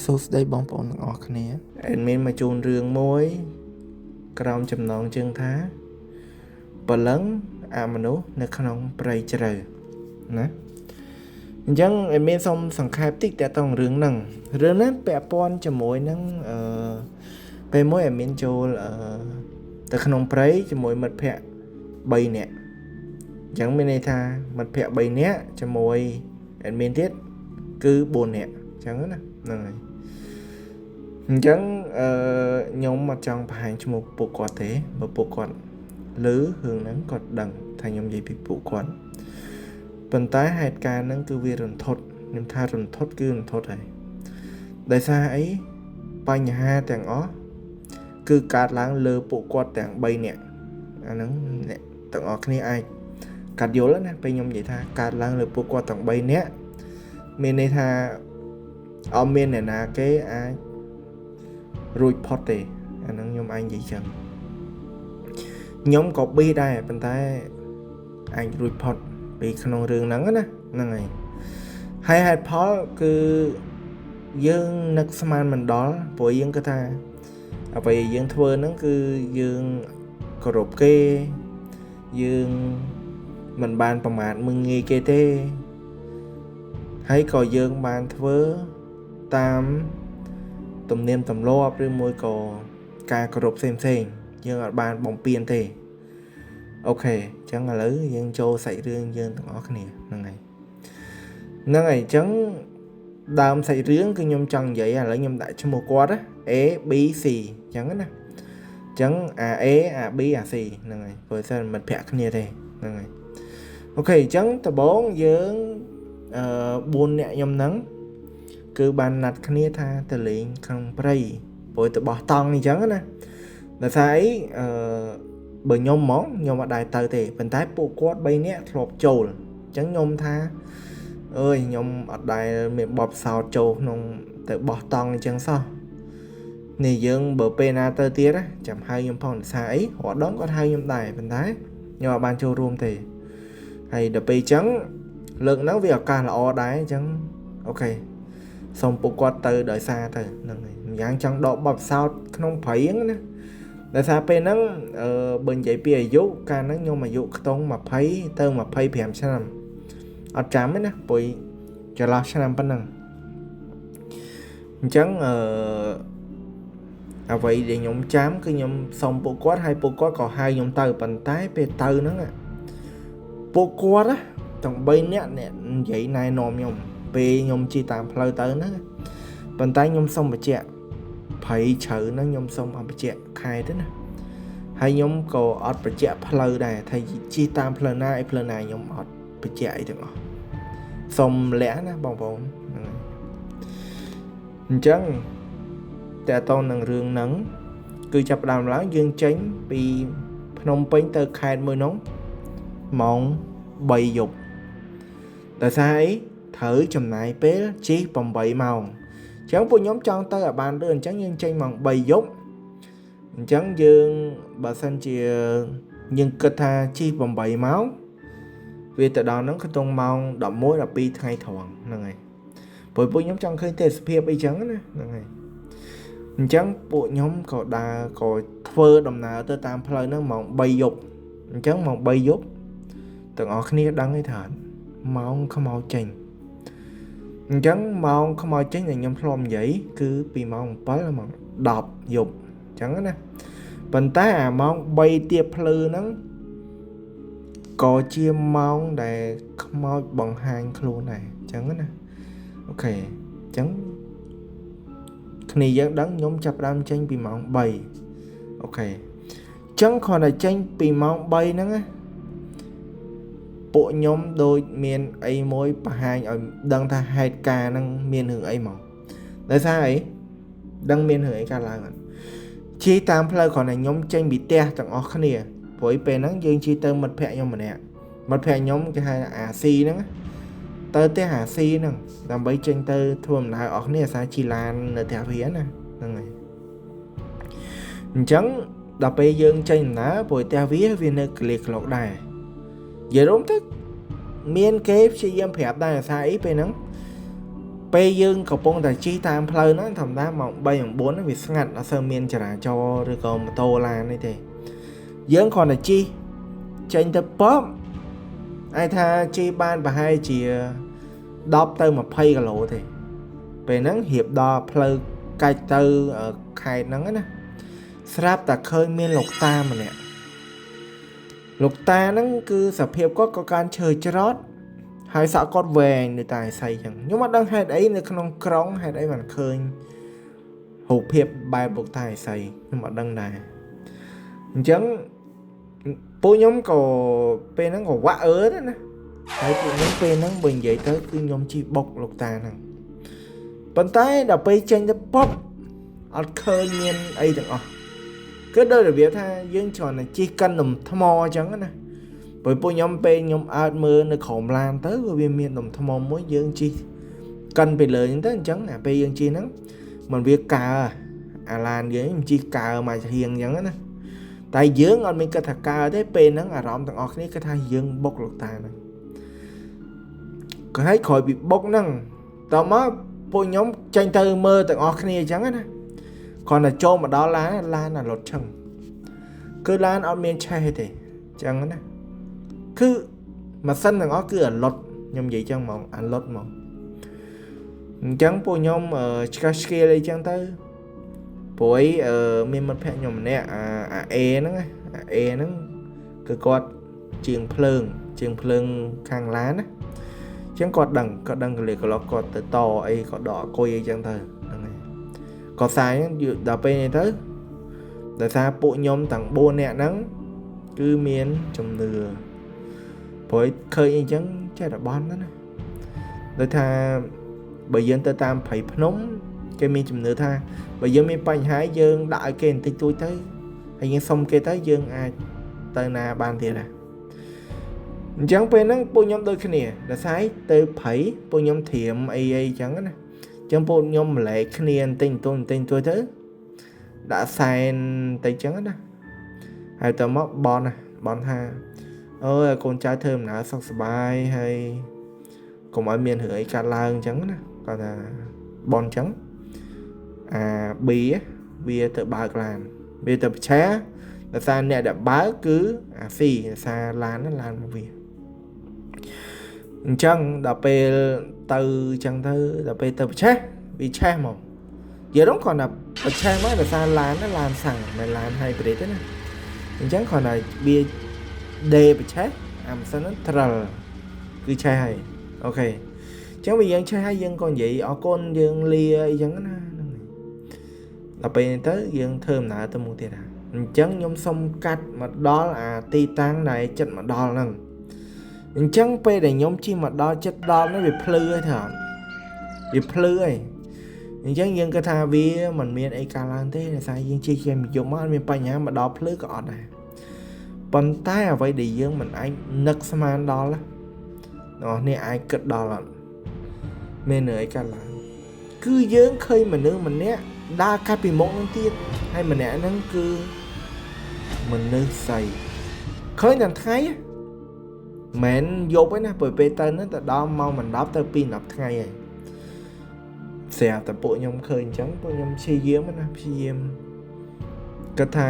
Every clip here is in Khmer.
សួស្តីបងប្អូនទាំងអស់គ្នា admin មកជូនរឿងមួយ ក្រោមចំណងជើងថាព្រលឹងអមនុស្សនៅក្នុងព្រៃជ្រៅណាអញ្ចឹង admin សូមសង្ខេបតិចតើតងរឿងហ្នឹងរឿងហ្នឹងពាក់ព័ន្ធជាមួយនឹងអឺពេលមួយ admin ចូលអឺទៅក្នុងព្រៃជាមួយមិត្តភ័ក្តិ3នាក់អញ្ចឹងមានន័យថាមិត្តភ័ក្តិ3នាក់ជាមួយ admin ទៀតគឺ4នាក់អញ្ចឹងណាហ្នឹងហើយអញ្ចឹងអឺខ្ញុំអត់ចង់បង្ហាញឈ្មោះពួកគាត់ទេបើពួកគាត់ឮរឿងហ្នឹងគាត់ដឹងថាខ្ញុំនិយាយពីពួកគាត់ប៉ុន្តែហេតុការណ៍ហ្នឹងគឺវារន្ធត់ខ្ញុំថារន្ធត់គឺរន្ធត់ហើយដោយសារអីបញ្ហាទាំងអស់គឺកើតឡើងលើពួកគាត់ទាំង3នាក់អាហ្នឹងអ្នកទាំងអស់គ្នាអាចកាត់យល់ណាពេលខ្ញុំនិយាយថាកើតឡើងលើពួកគាត់ទាំង3នាក់មានន័យថាអត់មានអ្នកណាគេអាចរួចផុតទេអាហ្នឹងខ្ញុំអាចនិយាយចឹងខ្ញុំក៏ប៊ីដែរប៉ុន្តែអាចរួចផុតពីក្នុងរឿងហ្នឹងណាហ្នឹងហើយហើយហេតុផលគឺយើងនឹកស្មានមិនដល់ព្រោះយើងគិតថាអ្វីយើងធ្វើហ្នឹងគឺយើងគោរពគេយើងមិនបានប្រមាថមើងងាយគេទេហើយក៏យើងបានធ្វើតាមទំនៀមទម្លាប់ឬមួយក៏ការគោរពផ្សេងផ្សេងយើងអត់បានបំពានទេOK អញ្ចឹងឥឡូវយើងចូលសាច់រឿងយើងទាំងអស់គ្នាហ្នឹងហើយហ្នឹងហើយអញ្ចឹងដើមសាច់រឿងគឺខ្ញុំចង់និយាយឥឡូវខ្ញុំដាក់ឈ្មោះគាត់ណា A B C អញ្ចឹងណាអញ្ចឹងអា A អា B អា C ហ្នឹងហើយព្រោះសិនមិត្តភក្តិគ្នាទេហ្នឹងហើយ OK អញ្ចឹងដំបូងយើងអឺ4នាក់ខ្ញុំហ្នឹងគឺបានណាត់គ្នាថាទៅលេងក្នុងព្រៃព្រោះទៅបោះតង់អញ្ចឹងណាដោយសារអីអឺបើខ្ញុំហ្មងខ្ញុំអត់ដែរទៅទេប៉ុន្តែពួកគាត់3នាក់ធ្លាប់ចូលអញ្ចឹងខ្ញុំថាអើយខ្ញុំអត់ដែលមានបបសោតចូលក្នុងទៅបោះតង់អញ្ចឹងសោះនេះយើងបើពេលណាទៅទៀតណាចាំហៅខ្ញុំផងដោយសារអីរាល់ដងគាត់ហៅខ្ញុំដែរប៉ុន្តែខ្ញុំអត់បានចូលរួមទេហើយដល់ពេលអញ្ចឹងលើកហ្នឹងវាឱកាសល្អដែរអញ្ចឹង OK សូមពួកគាត់ទៅដោយសារទៅហ្នឹងហើយម្យ៉ាងចង់ដកបបសោតក្នុងព្រៃហ្នឹងណាដោយសារពេលហ្នឹងអឺបើនិយាយពីអាយុកាលហ្នឹងខ្ញុំអាយុខ្ទង់20ទៅ25ឆ្នាំអត់ចាំទេណាព្រោះចន្លោះឆ្នាំប៉ុណ្ណឹងអញ្ចឹងអឺអ្វីដែលខ្ញុំចាំគឺខ្ញុំសុំពួកគាត់ហើយពួកគាត់ក៏ហៅខ្ញុំទៅប៉ុន្តែពេលទៅហ្នឹងពួកគាត់ណាទាំង3នាក់អ្នកនិយាយណែនាំខ្ញុំពេលខ្ញុំជិះតាមផ្លូវទៅហ្នឹងប៉ុន្តែខ្ញុំសុំបញ្ជាក់ព្រៃជ្រៅហ្នឹងខ្ញុំសុំអត់បញ្ជាក់ខែទេណាហើយខ្ញុំក៏អត់បញ្ជាក់ផ្លូវដែរថាជិះតាមផ្លូវណាអីផ្លូវណាខ្ញុំអត់បញ្ជាក់អីទាំងអស់សុំលាក់ណាបងប្អូនហ្នឹងហើយអញ្ចឹងតើតោនឹងរឿងហ្នឹងគឺចាប់ផ្ដើមឡើងយើងចេញពីភ្នំពេញទៅខេត្តមួយនោះម៉ោង3យប់ដោយសារអីត្រូវចំណាយពេលជិះ8ម៉ោងអញ្ចឹងពួកខ្ញុំចង់ទៅឲ្យបានលឿនអញ្ចឹងយើងចេញម៉ោង3យប់អញ្ចឹងយើងបើសិនជាយើងគិតថាជិះ8ម៉ោងវាទៅដល់ហ្នឹងក្នុងម៉ោង11 12ថ្ងៃត្រង់ហ្នឹងហើយព្រោះពួកខ្ញុំចង់ឃើញទេសភាពអីចឹងណាហ្នឹងហើយអញ្ចឹងពួកខ្ញុំក៏ដើរក៏ធ្វើដំណើរទៅតាមផ្លូវហ្នឹងម៉ោង3យប់អញ្ចឹងម៉ោង3យប់ទាំងអស់គ្នាដឹងទេថាម៉ោងខ្មោចចេញអញ្ចឹងម៉ោងខ្មោចចេញដែលខ្ញុំធ្លាប់និយាយគឺពីម៉ោង7ដល់ម៉ោង10យប់អញ្ចឹងណាប៉ុន្តែអាម៉ោង3ទៀបភ្លឺហ្នឹងក៏ជាម៉ោងដែលខ្មោចបង្ហាញខ្លួនដែរអញ្ចឹងណាOK អញ្ចឹងគ្នាយើងដឹងខ្ញុំចាប់ផ្ដើមចេញពីម៉ោង3OK អញ្ចឹងគ្រាន់តែចេញពីម៉ោង3ហ្នឹងណាពួកខ្ញុំដូចមានអីមួយបង្ហាញឲ្យដឹងថាហេតុការណ៍ហ្នឹងមានរឿងអីមកដោយសារអីដឹងមានរឿងអីកើតឡើងអត់ជិះតាមផ្លូវគ្រាន់តែខ្ញុំចេញពីផ្ទះទាំងអស់គ្នាព្រោះពេលហ្នឹងយើងជិះទៅមិត្តភ័ក្តិខ្ញុំម្នាក់មិត្តភ័ក្តិខ្ញុំគេហៅអាស៊ីហ្នឹងទៅផ្ទះអាស៊ីហ្នឹងដើម្បីចេញទៅធ្វើដំណើរអស់គ្នាអាសាជិះឡាននៅផ្ទះវាណាហ្នឹងហើយអញ្ចឹងដល់ពេលយើងចេញដំណើរព្រោះផ្ទះវាវានៅកលៀកក្លុកដែរនិយាយរួមទៅមានគេព្យាយាមប្រាប់ដែរអាសាអីពេលហ្នឹង ពេលយើងកំពុងតែជិះតាមផ្លូវហ្នឹងធម្មតាម៉ោង3ម៉ោង4វាស្ងាត់អត់សូវមានចរាចរណ៍ឬក៏ម៉ូតូឡាននេះទេយើងគ្រាន់តែជិះចេញទៅប៉ុបអាចថាជិះបានប្រហែលជា10ទៅ20គីឡូទេពេលហ្នឹងរៀបដល់ផ្លូវកាច់ទៅខេត្តហ្នឹងណាស្រាប់តែឃើញមានលោកតាម្នាក់លោកតាហ្នឹងគឺសភាពគាត់ក៏កាន់ឈើច្រត់ហើយសក់គាត់វែងដូចតែសៃចឹងខ្ញុំអត់ដឹងហេតុអីនៅក្នុងក្រុងហេតុអីបានឃើញរូបភាពបែបលោកតាសៃខ្ញុំអត់ដឹងដែរអញ្ចឹងពួកខ្ញុំក៏ពេលហ្នឹងក៏វាក់អើដែរណាហើយពួកខ្ញុំពេលហ្នឹងបើនិយាយទៅគឺខ្ញុំជិះបុកលោកតាហ្នឹងប៉ុន្តែដល់ពេលចេញទៅប៉ុបអត់ឃើញមានអីទាំងអស់គឺដោយរបៀបថាយើងគ្រាន់តែជិះកិនដុំថ្មអញ្ចឹងណាព្រោះពួកខ្ញុំពេលខ្ញុំអើតមើលនៅក្រោមឡានទៅវាមានដុំថ្មមួយយើងជិះកិនពីលើអញ្ចឹងទៅអញ្ចឹងអាពេលយើងជិះហ្នឹងមិនវាកើអាឡានយើងជិះកើមកហៀងអញ្ចឹងណាតែយើងអត់មានគិតថាកើទេពេលហ្នឹងអារម្មណ៍ទាំងអស់គ្នាគិតថាយើងបុកលោកតាហ្នឹងក៏ហើយក្រោយពីបុកហ្នឹងតមកពួកខ្ញុំចេញទៅមើលទាំងអស់គ្នាអញ្ចឹងណាគ្រាន់តែចូលមកដល់ឡានឡានអារត់ឆឹងគឺឡានអត់មានឆេះទេអញ្ចឹងណាគឺម៉ាស៊ីនទាំងអស់គឺអាឡុតខ្ញុំនិយាយចឹងហ្មងអាឡុតហ្មងអញ្ចឹងពួកខ្ញុំឆ្កឹះឆ្កៀលអីចឹងទៅព្រោះអីមានមិត្តភក្តិខ្ញុំម្នាក់អា A ហ្នឹងអា A ហ្នឹងគឺគាត់ជាងភ្លើងខាងឡានណាអញ្ចឹងគាត់ដឹងកលៀកកលគាត់ទៅតអីគាត់ដកអគុយអីចឹងទៅហ្នឹងហើយគាត់សាយដល់ពេលនេះទៅដោយសារពួកខ្ញុំទាំង4នាក់ហ្នឹងគឺមានជំនឿព្រោះឃើញអីចឹងចេះតែបន់ណាដោយថាបើយើងទៅតាមព្រៃភ្នំគេមានជំនឿថាបើយើងមានបញ្ហាយើងដាក់ឲ្យគេបន្តិចតួចទៅហើយយើងសុំគេទៅយើងអាចទៅណាបានទៀតណាអញ្ចឹងពេលហ្នឹងពួកខ្ញុំដូចគ្នាដោយសារទៅព្រៃពួកខ្ញុំត្រៀមអីអីចឹងណាអញ្ចឹងពួកខ្ញុំម្លែកគ្នាបន្តិចបន្តួចបន្តិចបន្តួចទៅដាក់សែនទៅចឹងណាហើយទៅមកបន់ណាបន់ថាអើយកូនចៅធ្វើដំណើរសុខសប្បាយហើយកុំឲ្យមានរឿងអីកើតឡើងអញ្ចឹងណាគាត់ថាបន់អញ្ចឹងអា B វាទៅបើកឡានវាទៅប្រឆាដោយសារអ្នកដែលបើកគឺអា C ដោយសារឡានហ្នឹងឡានមកវាអញ្ចឹងដល់ពេលទៅអញ្ចឹងទៅដល់ពេលទៅប្រឆេះវាឆេះមកនិយាយរំគ្រាន់តែប្រឆេះមកដោយសារឡានហ្នឹងឡានសាំងមិនឡាន hybrid ទេណាអញ្ចឹងគ្រាន់តែវាដេប្រឆេះអាម៉ាស៊ីនហ្នឹងត្រឹលគឺឆេះហើយអូខេអញ្ចឹងវាយើងឆេះហើយយើងក៏និយាយអរគុណយើងលាអីចឹងណាហ្នឹងដល់ពេលនេះទៅយើងធ្វើដំណើរទៅមុខទៀតណាអញ្ចឹងខ្ញុំសុំកាត់មកដល់អាទីតាំងដែលចិត្តមកដល់ហ្នឹងអញ្ចឹងពេលដែលខ្ញុំជិះមកដល់ចិត្តដល់ហ្នឹងវាភ្លឺហើយត្រូវអត់វាភ្លឺហើយអញ្ចឹងយើងគិតថាវាមិនមានអីកើតឡើងទេដោយសារយើងជិះចេញពីយប់មកអត់មានបញ្ហាមកដល់ភ្លឺក៏អត់ដែរប៉ុន្តែអ្វីដែលយើងមិនអាចនឹកស្មានដល់អ្នកនេះអាចគិតដល់អត់មានរឿងអីកើតឡើងគឺយើងឃើញមនុស្សម្នាក់ដើរកាត់ពីមុខនឹងទៀតហើយម្នាក់ហ្នឹងគឺមនុស្សស្អីឃើញតែថ្ងៃមិនយប់ឯណាព្រោះពេលទៅហ្នឹងទៅដល់ម៉ោង10ទៅ2 10ថ្ងៃហើយស្រាប់តែពួកខ្ញុំឃើញអញ្ចឹងពួកខ្ញុំព្យាយាមណាព្យាយាមគិតថា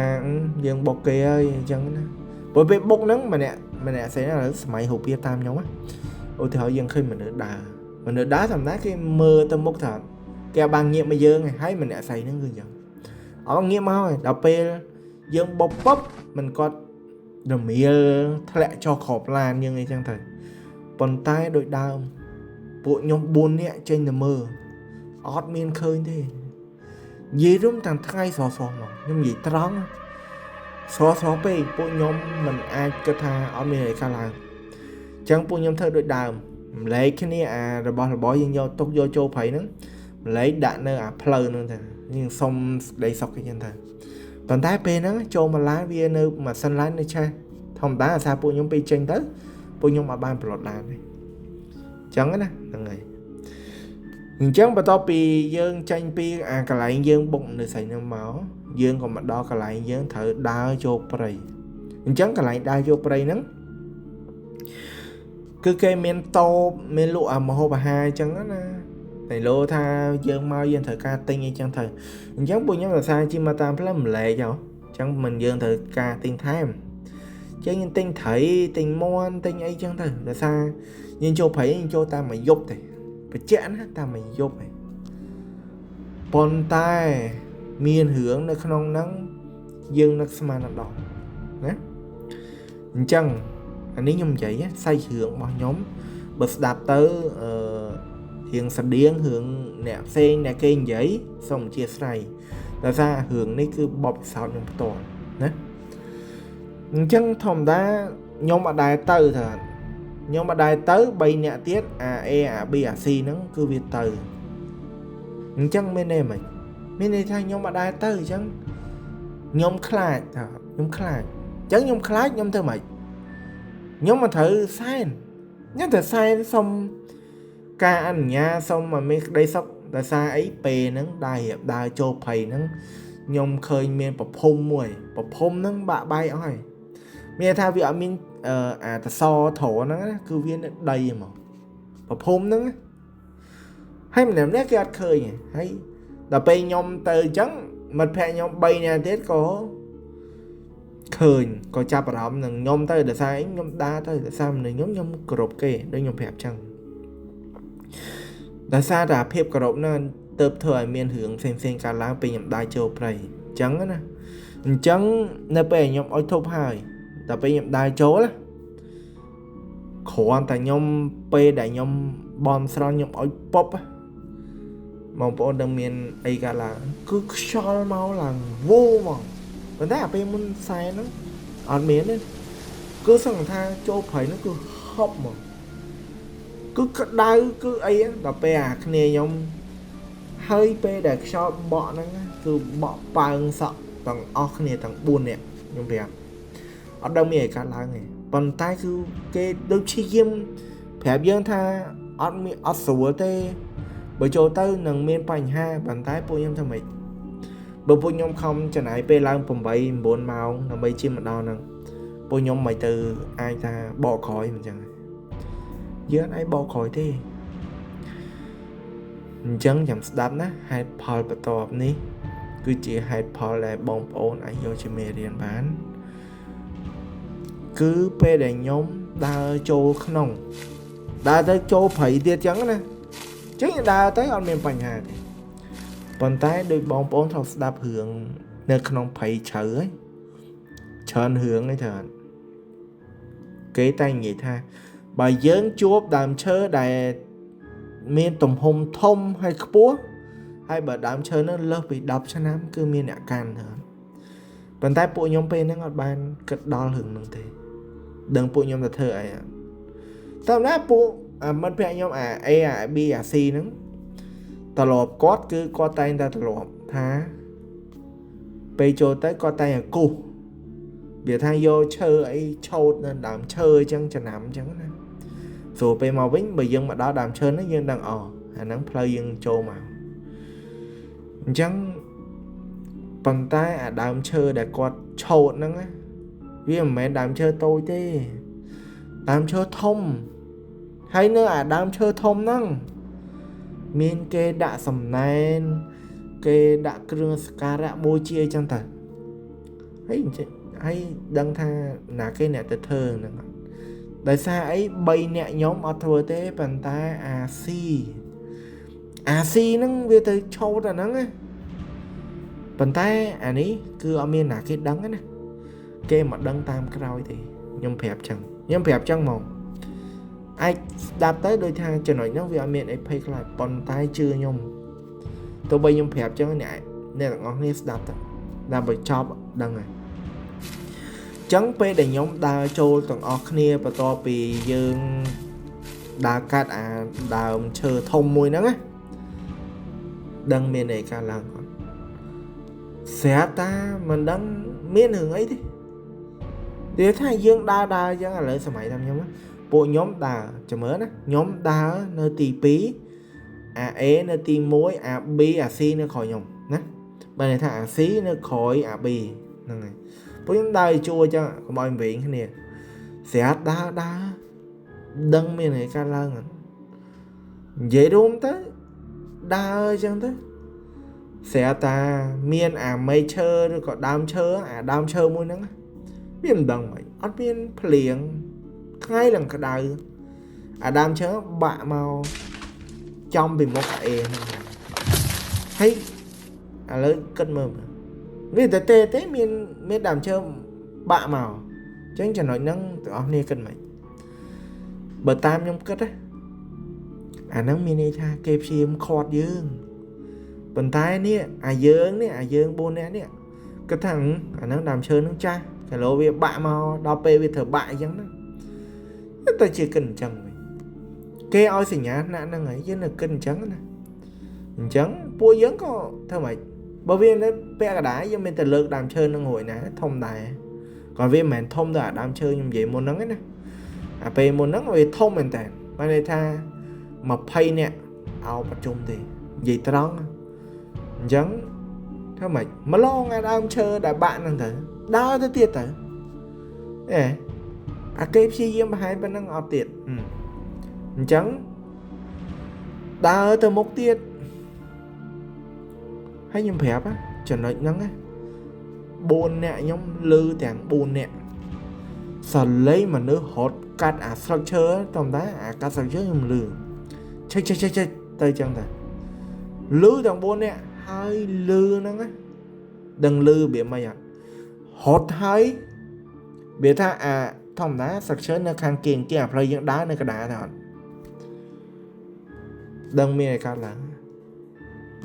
យើងបុកគេហើយអញ្ចឹងណាព្រោះពេលបុកហ្នឹងម្នាក់ស្អីណាឥឡូវសម័យរូបភាពតាមខ្ញុំណាឧទាហរណ៍យើងឃើញមនុស្សដើរធម្មតាគេមើលទៅមុខថាគេបានងាកមកយើងហើយម្នាក់ស្អីហ្នឹងគឺអញ្ចឹងអត់ងាកមកហើយដល់ពេលយើងបុកពុបមិនគាត់រមៀលធ្លាក់ចុះក្របឡានយើងអីចឹងទៅប៉ុន្តែដូចដើមពួកខ្ញុំ4នាក់ចេញទៅមើលអត់មានឃើញទេនិយាយរួមទាំងថ្ងៃស្រស់ៗមកខ្ញុំនិយាយត្រង់ស្រស់ៗពេកពួកខ្ញុំមិនអាចគិតថាអត់មានអីកើតឡើងអញ្ចឹងពួកខ្ញុំធ្វើដូចដើមម្លែកគ្នាអារបស់របរយើងយកទុកយកចូលព្រៃហ្នឹងម្លែកដាក់នៅអាផ្លូវហ្នឹងទៅយើងសុំដីសុកអីចឹងទៅប៉ុន្តែពេលហ្នឹងចូលមកឡានវានៅម៉ាស៊ីនឡាននៅឆេះធម្មតាអាសាពួកខ្ញុំពេលចេញទៅពួកខ្ញុំអត់បានប្រឡត់ឡានទេអញ្ចឹងណាហ្នឹងហើយអញ្ចឹងបន្ទាប់ពីយើងចេញពីអាកន្លែងយើងបុកនៅស្អីហ្នឹងមកយើងក៏មកដល់កន្លែងយើងត្រូវដើរចូលព្រៃអញ្ចឹងកន្លែងដើរចូលព្រៃហ្នឹងគឺគេមានតូបមានលក់អាម្ហូបអាហារអញ្ចឹងណា តែលោថាយើងមកយើងត្រូវការទិញអីចឹងទៅអញ្ចឹងពួកខ្ញុំរសារជិះមកតាមផ្លូវម្លែកហ៎អញ្ចឹងមិនយើងត្រូវការទិញថែមចឹងយើងទិញត្រីទិញមាន់ទិញអីចឹងទៅដោយសារយើងចូលព្រៃយើងចូលតាមមួយយប់ទេបញ្ជាក់ណាតាមមួយយប់ឯងប៉ុន្តែមានរឿងនៅក្នុងហ្នឹងយើងនឹកស្មានដល់ណាអញ្ចឹងអានេះខ្ញុំនិយាយសាច់រឿងរបស់ខ្ញុំបើស្ដាប់ទៅអឺរឿងស្តៀងរឿងអ្នកផ្សេងអ្នកគេនិយាយសូមអធិស្ឋានដោយសាររឿងនេះគឺបទពិសោធន៍ខ្ញុំផ្ទាល់ណាអញ្ចឹងធម្មតាខ្ញុំអត់ដែលទៅថាខ្ញុំអត់ដែលទៅ3នាក់ទៀតអា A អា B អា C ហ្នឹងគឺវាទៅអញ្ចឹងមានន័យម៉េចមានន័យថាខ្ញុំអត់ដែលទៅអញ្ចឹងខ្ញុំខ្លាចថាខ្ញុំខ្លាចអញ្ចឹងខ្ញុំខ្លាចខ្ញុំធ្វើម៉េចខ្ញុំមកត្រូវសែនខ្ញុំត្រូវសែនសុំការអនុញ្ញាតសុំឲ្យមានក្តីសុខដោយសារអីពេលហ្នឹងដើររៀបដើរចូលព្រៃហ្នឹងខ្ញុំឃើញមានប្រភុំមួយប្រភុំហ្នឹងបាក់បែកអស់ហើយមានថាវាអត់មានអាតសត្រហ្នឹងណាគឺវានៅដីហ្មងប្រភុំហ្នឹងហើយម្នាក់ម្នាក់គេអត់ឃើញហើយដល់ពេលខ្ញុំទៅអញ្ចឹងមិត្តភក្តិខ្ញុំ3នាក់ទៀតក៏ឃើញក៏ចាប់អារម្មណ៍នឹងខ្ញុំទៅដោយសារខ្ញុំដើរទៅដោយសារមនុស្សខ្ញុំគោរពគេដូចខ្ញុំប្រាប់ចឹងដោយសារតែភាពគោរពហ្នឹងទៅធ្វើឲ្យមានរឿងផ្សេងៗកើតឡើងពេលខ្ញុំដើរចូលព្រៃអញ្ចឹងណាអញ្ចឹងនៅពេលខ្ញុំអុជធូបហើយដល់ពេលខ្ញុំដើរចូលគ្រាន់តែខ្ញុំពេលដែលខ្ញុំបន់ស្រន់ខ្ញុំអុជពុបបងប្អូនដឹងមានអីកើតឡើងគឺខ្យល់មកឡើងវោហ្មងប៉ុន្តែអាពេលមុនខ្សែហ្នឹងអត់មានទេគឺសង្ឃថាចូលព្រៃហ្នឹងគឺហប់ហ្មងគឺក្តៅគឺអីដល់ពេលអាគ្នាខ្ញុំហើយពេលដែលខ្យល់បក់ហ្នឹងគឺបក់ប៉ើងសក់ទាំងអស់គ្នាទាំង4នាក់ខ្ញុំប្រាប់អត់ដឹងមានអីកើតឡើងទេប៉ុន្តែគឺគេដូចព្យាយាមប្រាប់យើងថាអត់មានអត់ស្រួលទេបើចូលទៅនឹងមានបញ្ហាប៉ុន្តែពួកខ្ញុំធ្វើម៉េចបើពួកខ្ញុំខំចំណាយពេលឡើង8 9ម៉ោងដើម្បីជិះមកដល់ហ្នឹងពួកខ្ញុំមិនទៅអាចថាបកក្រោយមិនចឹងយើងអត់អាចបកក្រោយទេអញ្ចឹងចាំស្ដាប់ណាហេតុផលបន្ទាប់នេះគឺជាហេតុផលដែលបងប្អូនអាចយកជាមេរៀនបានគឺពេលដែលខ្ញុំដើរចូលក្នុងដើរទៅចូលព្រៃទៀតចឹងណាចឹងដើរទៅអត់មានបញ្ហាទេប៉ុន្តែដោយបងប្អូនធ្លាប់ស្ដាប់រឿងនៅក្នុងព្រៃជ្រៅហើយច្រើនរឿងឯច្រើនគេតែនិយាយថាបើយើងជួបដើមឈើដែលមានទំហំធំហើយខ្ពស់ហើយបើដើមឈើនោះលើសពី10ឆ្នាំគឺមានអ្នកកាន់ហ្នឹងប៉ុន្តែពួកខ្ញុំពេលហ្នឹងអត់បានគិតដល់រឿងហ្នឹងទេដឹងពួកខ្ញុំទៅធ្វើអីតាមណាពួកមិត្តភក្តិខ្ញុំអា A អា B អា C ហ្នឹងត្រឡប់គាត់គឺគាត់តែងតែត្រឡប់ថាពេលចូលទៅគាត់តែងតែគូសវាថាយកឈើអីឆោតនៅដើមឈើអញ្ចឹងចំណាំអញ្ចឹងណាស្រួលពេលមកវិញបើយើងមកដល់ដើមឈើហ្នឹងយើងដឹងអអាហ្នឹងផ្លូវយើងចូលមកអញ្ចឹងប៉ុន្តែអាដើមឈើដែលគាត់ឆោតហ្នឹងណាវាមិនមែនដើមឈើតូចទេដើមឈើធំហើយនៅអាដើមឈើធំហ្នឹងមានគេដាក់សំណែនគេដាក់គ្រឿងសក្ការៈបូជាអញ្ចឹងទៅហើយហើយដឹងថាណាគេអ្នកទៅធ្វើហ្នឹងដោយសារអី3នាក់ខ្ញុំអត់ធ្វើទេប៉ុន្តែអាស៊ីហ្នឹងវាទៅឆោតអាហ្នឹងណាប៉ុន្តែអានេះគឺអត់មានណាគេដឹងណាគេមកដឹងតាមក្រោយទេខ្ញុំប្រាប់ចឹងហ្មងអាចស្ដាប់ទៅដូចថាចំណុចហ្នឹងវាអត់មានអីភ័យខ្លាចប៉ុន្តែជឿខ្ញុំទោះបីខ្ញុំប្រាប់ចឹងអ្នកទាំងអស់គ្នាស្ដាប់ទៅដល់បើចប់ដឹងហើយចឹងពេលដែលខ្ញុំដើរចូលទាំងអស់គ្នាបន្ទាប់ពីយើងដើរកាត់អាដើមឈើធំមួយហ្នឹងណាដឹងមានអីកើតឡើងអត់ស្រាប់តាមិនដឹងមានរឿងអីទេនិយាយថាយើងដើរអញ្ចឹងឥឡូវសម័យតាមខ្ញុំពួកខ្ញុំដើរចាំមើលណាខ្ញុំដើរនៅទី2អា A នៅទី1អា B អា C នៅក្រោយខ្ញុំណាបើន័យថាអា C នៅក្រោយអា B ហ្នឹងហើយពួកខ្ញុំដើរជួអញ្ចឹងកុំឲ្យវែងគ្នាស្រាប់ដើរដឹងមានអីកើតឡើងនិយាយរួមទៅ ដើរអញ្ចឹងទៅស្រាប់តាមានអាមែកឈើឬក៏ដើមឈើអាដើមឈើមួយហ្នឹងវាមិនដឹងមិនអត់មានភ្លៀងថ្ងៃឡើងក្តៅអាដើមឈើបាក់មកចំពីមុខអាអេហ្នឹងហើយឥឡូវគិតមើលវាតែទេមានដើមឈើបាក់មកអញ្ចឹងចំណុចហ្នឹងទាំងអស់គ្នាគិតមិនបើតាមខ្ញុំគិតណាអាហ្នឹងមានន័យថាគេព្យាយាមខាត់យើងប៉ុន្តែនេះអាយើងនេះអាយើង4នាក់នេះគិតថាអាហ្នឹងដើមឈើហ្នឹងចាស់គីឡូវាបាក់មកដល់ពេលវាត្រូវបាក់អញ្ចឹងណាតែជាគិតអញ្ចឹងវិញគេឲ្យសញ្ញាថ្នាក់ហ្នឹងហើយយើងនៅគិតអញ្ចឹងណាអញ្ចឹងពួកយើងក៏ធ្វើម៉េចបើវានៅពាក់កណ្ដាលយើងមានតែលើកដើមឈើហ្នឹងរួចណាធំដែរក៏វាមិនមែនធំដល់អាដើមឈើខ្ញុំនិយាយមុនហ្នឹងណាអាពេលមុនហ្នឹងវាធំមែនតើបានន័យថា20នាក់អោប្រជុំទេនិយាយត្រង់អញ្ចឹងធ្វើម៉េចម្លងអាដើមឈើដែលបាក់ហ្នឹងទៅដើរទៅទៀតទៅអេអាគេព្យាយាមបង្ហាញប៉ុណ្ណឹងអត់ទៀតអញ្ចឹងដើរទៅមុខទៀតហើយខ្ញុំប្រាប់ចំណុចហ្នឹងណា4នាក់ខ្ញុំលឺទាំង4នាក់សលេងមនុស្សរត់កាត់អាស្លឹកឈើតាមតាអាកាត់ស្លឹកឈើខ្ញុំលឺឆេកឆេកឆេកទៅចឹងតាលឺទាំង4នាក់ហើយលឺហ្នឹងណាដឹងលឺរបៀបម៉េចអត់រត់ហើយវាថាអាធម្មតាស្លឹកឈើនៅខាងគៀងគេអាផ្លូវយើងដើរនៅកណ្ដាលទៅអត់ដឹងមានអីកើតឡើង